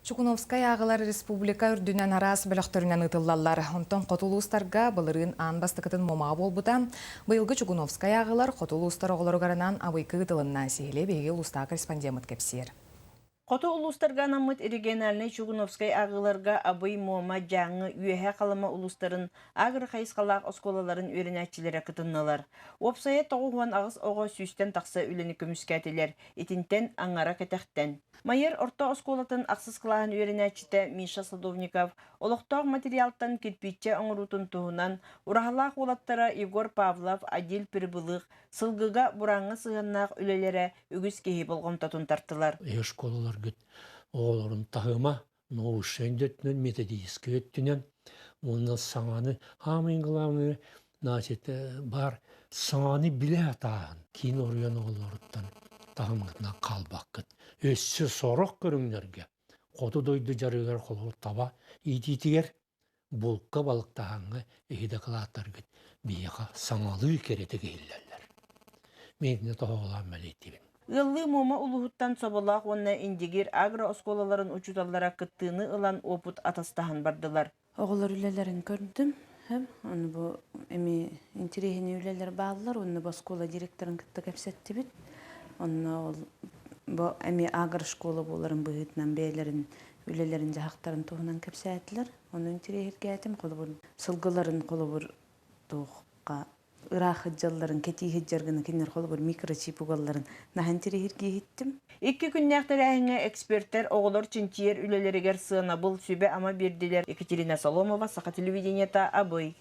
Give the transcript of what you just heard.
Чугуновскай ааҕылар республика үрдүнэн араас бөлөхтөрүнэн ыытыллаллар. Онтон хоту улуустарга былырыын аан бастакытын Муомаҕа буолбута. Быйылгы Чугуновскай ааҕылар хоту улуустар оҕолоругар анаан Абыйга ыытылынна. Сиһилии биһиги улуустааҕы корреспондеммыт кэпсиир. Хоту улуустарга анаммыт региональнай Чугуновскай ааҕыыларга Абый, Муома, Дьааҥы, Үөһээ Халыма улуустарын агро-хайысхалаах оскуолаларын үөрэнээччилэрэ кытыннылар. Уопсайа 98 оҕо сүүстэн тахса үлэни көмүскээтилэр. Итинтэн аҥара кэтэхтэн. Майер орто оскуолатын ахсыс кылааһын үөрэнээччитэ Миша Садовников олохтоох материалтан кирпииччэ оҥоруутун туһунан ураһалаах уолаттара Егор Павлов, Адиль Прибылых сылгыга бурааҥҥа сыһыаннаах үлэлэрэ үгүс киһи болҕомтотун тартылар. Эһи школаларгыт оҕолорун таһыма научнай өттүнэн, методическай өттүнэн уонна саҥаны, самое главное, значит, баар саҥаны билэ сатааһын киин оройуон оҕолоруттан таһымҥытынан хаалбаккыт. Өссө сорох көрүҥнэргэ хоту дойду дьарыгар холобур таба иитиитигэр булка балыктааһыҥҥа эһи дакылааттаргыт биһиэхэ саҥалыы кэрэтик иһиллэллэр. Мин итини тоһоҕолоон мэлийтибин. Ыаллыы Муома улууһуттан Соболоох уонна Индигир агро-оскуолаларын учууталлара кыттыыны ылан уопут атастаһан бардылар. Оҕолор үлэлэрин көрдүм. Ону бу эми интэриэһинэй үлэлэр бааллар. Онно бу оскуола директорын кытта кэпсэттибит. Онно ол бу эми агрошкола буоларын быһыытынан бэйэлэрин үлэлэрин-дьаһахтарын туһунан кэпсээтилэр. Ону интэриэһиргээтим. Холобур, сылгыларын холобур туохха ыраах сылдьалларын, кэтии сылдьар гына кинилэр холобур микрочип угалларын наһаа интэриэһиргии иһиттим. Икки күннээх тэрээһиҥҥэ экспертэр оҕолор чинчийэр үлэлэригэр сыанабыл, сүбэ-ама биэрдилэр. Екатерина Соломова, Саха телевидениета, Абый.